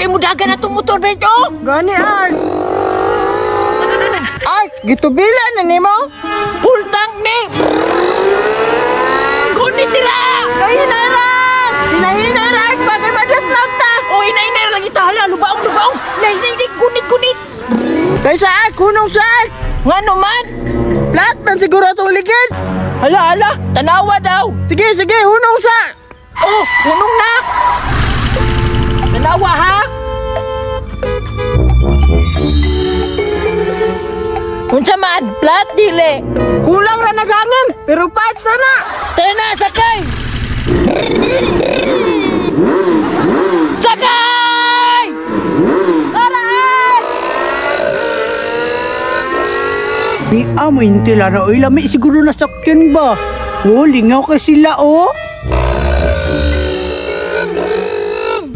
kay mudagan atong motor, Bert, oh. Gani ay. Ay, gitubila na nimo. Full tank ni. Gunit dira. Kay hinay ra. Hinahinay ra bagay madasnag ta. Oh, hinay-hinay lang ita. Hala, lubaong, lubaong. Nay, nay, nay, gunit, gunit. Kay sa Ark, hunong sa Ark. Ngano man? Flat man siguro atong ligid. Hala, hala, tanawa daw. Sige, sige, hunong sa. Oh, hunong na. Tanawa ha. Unsa man, flat dili. Kulang ra naghangin, pero patch na na. Tara na, sakay. Sakay! Tara! Di amo intila na oy, lami siguro nasakyan ba? Oh, lingaw kay sila oh.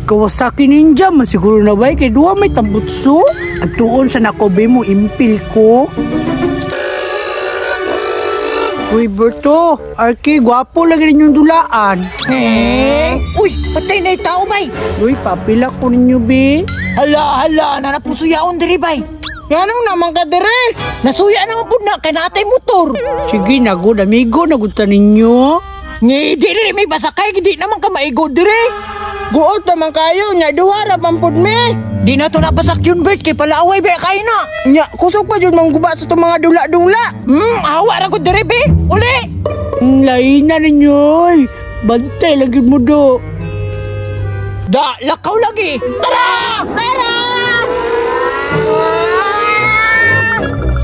Kawasaki Ninja man siguro na bay kay duha may tambutso. At tuon sa nakobe mo impil ko. Uy, Berto, Arky, gwapo lagi ninyong dulaan. Eh? Uy, patay na yung tao, bay. Uy, papila ko ninyo, be. Hala, hala, nanapusuyaon diri, bay. Ganong naman ka dire? Nasuya naman po na, kay natay motor. Sige, nagod, amigo, nagod ta ninyo. Ngi, di diri may pasakay, di naman ka maigo diri. Guot naman kayo, nya duha ra man pud mi. Di na to napasak yun, Bert, kay palaaway ba kayo na. Nya, kusog pa jud mangguba sa itong mga dula-dula. Awa ra ko diri, be. Uli. Lain na ninyo, oy. Bantay lagi mo do. Da, lakaw lagi. Tara! Tara!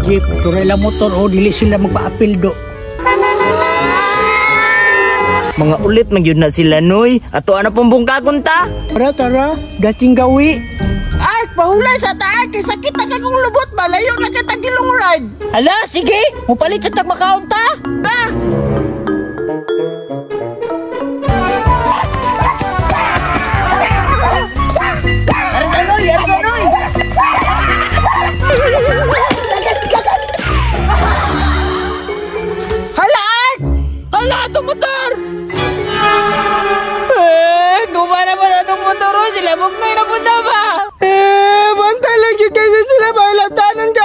Jeep, turay lang motor, oh, dili sila magpa-apil do. Mga ulit man gyud na sila noy. Ato ana pong bungkagon ta. Tara, tara, dating gawi. Ay, pahulay sa taay kay sakit na kay kong lubot ba layo na kay tagilong ride. Hala, sige, mupalit sa tag makaon ta. Ba. Tara sa noy, tara sa noy. Hala, Ark! Hala, atong motor! Eh, gumana pa na itong motor. Oh. Sila bugnay na punta ba? Eh, bantay lang gyud kayo sila ba ilatanan kayo.